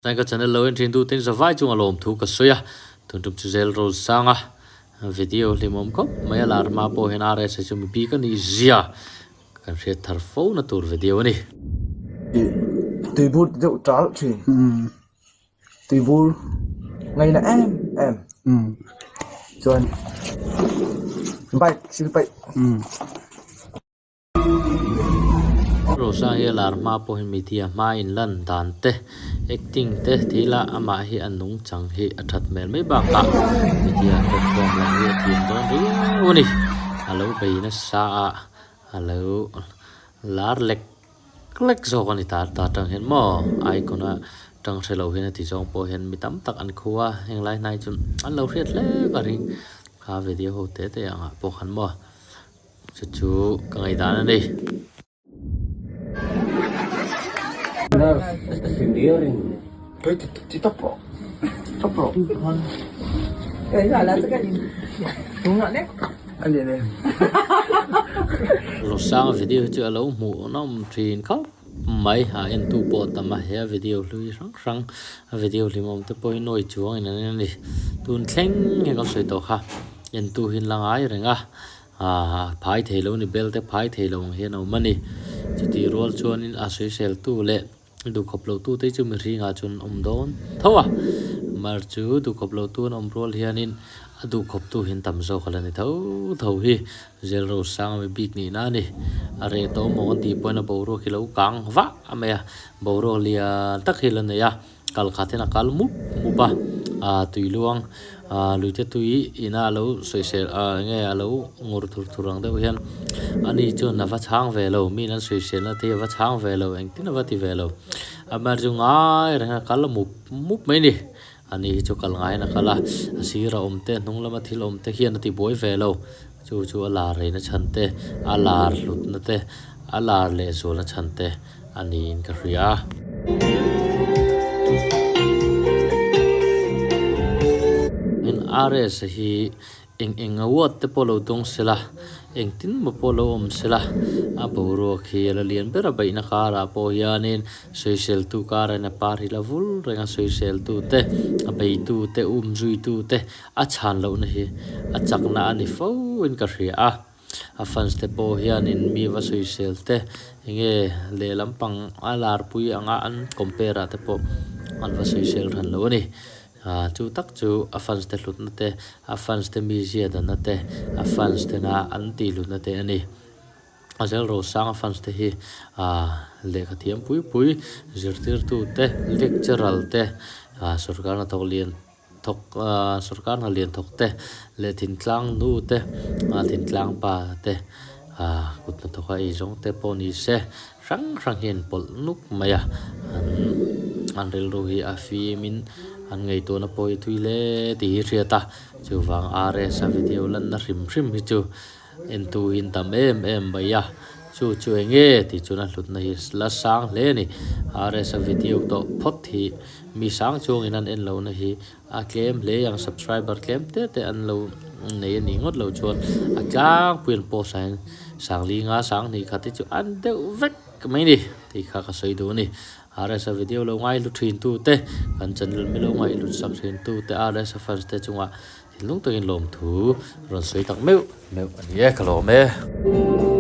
Tlai ka channel lo en thin tu ten zavai chunga lawm thu ka sawi a, tun tum chu zel rawl sang a, video hlimawm khawp mai a lar hma pawh hian RSA chu mi bik a nih zia kan hriat thar fo na tur video a ni. Tuibur ti deuh tal thin. Tuibur ngaina em em. Chuan bike sil paih. Rosa hi a lar hma pawhin media hma in lan dan te, acting te thil a amah hi a nungchang hi a that hmel mai bakah media platform lam hi a thiam dawn riau a ni. A lo bei nasa a, a lo lar lek lek zawk a ni ta ta tang hian maw icon a tang hre lo hian a ti zawng pawh hian mi tam tak an khu a, heng lai hnai chu an lo hriat hle ka ring kha video ho te te angah pawh khan maw. Chu chu ka ngaihdan a ni. Rosanga video hi chu a lo hmuhnawm thin khawp mai a entu pawh a tam a he a video hlui hrang hrang a video hlimawm te pawh hi nawi chuang in an en a ni tun thleng nge kan sawi tawh kha entu hi an la ngai reng a aaa phai thei lo ni bel te phai thei lo ang hian a awm a ni chutih rual chuanin a sawisel tu leh duhkhawp lo tu te chu mihring ah chuan an awm dawn tho a mar chu duhkhawp lo tu an awm rual hianin a duhkhawp tu hian tam zawk a la ni tho tho hi zel ro sang ami bik nih na a ni a reh tawh maw kan tih pawhin a boruak hi lo kang vah mai a boruak lian tak hi la nei a. Kal khat hian a kal mup mup a, ah tui luang ah luite tui ina a lo sawisel ah eng nge a lo ngur thur thur ang deuh hian ani chuan a va chhang ve lo mi in an sawisel na te hi a va chhang ve lo engtin a va ti ve lo amaherawhchu chu ngai reng a kal mup mup mai a ni ani hi chu kal ngaiin a kal a a sir a awm te a hnung lama thil awm te hian a ti buai ve lo chu chu a lar reina chhan te a lar hlut na te a lar leh zual na chhan te. A niin ka hria. In RS hi eng eng award te pawh lo dawng sela, engtin maw pawh lo awm sela, a boruak hi a la lian ber a beihna karah pawh hianin sawiseltu karahin a par hi la vul reng a, sawiseltu te, a beitu te, umzuitu te a chhan lohna hi a chakna a ni fo in ka hria a. A fans te pawh hianin mi va sawisel te enge lehlam pang a larpui anga an compare ah te pawh an va sawisel hran lo a ni. Ah chu tak chu a fans te hlutna te a fans te mizia danna te a fans tena an tih hlutna te a ni. A zel rosang a fans te hi ah lehkha thiam pui pui zirtirtu te lecturer te ah sorkar hnathawk lian thawk ah sorkar hna lian thawk te leh thintlang nu te ah thintlang pa te ah kut hnathawk a ei zawng te pawh ni se hrang hrang hi an pawlh nuk mai a an an rilru hi a fim in an ngaihtuahna pawh hi thui hle tih hi hriat a chuvang RS a video lanna hrim hrim hi chu entu hi an tam em em mai a chu chu eng nge tih chuan a hlutna hi la sang hle a ni RS a video tawh phawt hi. Mi sang chuangin an en lohna hi a tlem hle ang subscriber tlem te te an lo nei a nih ngawt lo chuan a tlangpui an post ah hian sangli nga sanghnih khat hi chu an deuh vek mai a ni tih kha ka sawi duh a ni. RS a video lo ngaihlu thin tu te kan channel mi lo ngaihlut sak thin tu te RS a fans te chungah thinlung takin lawmthu rawn sawi tak meuh meuh a ni e ka lawm e.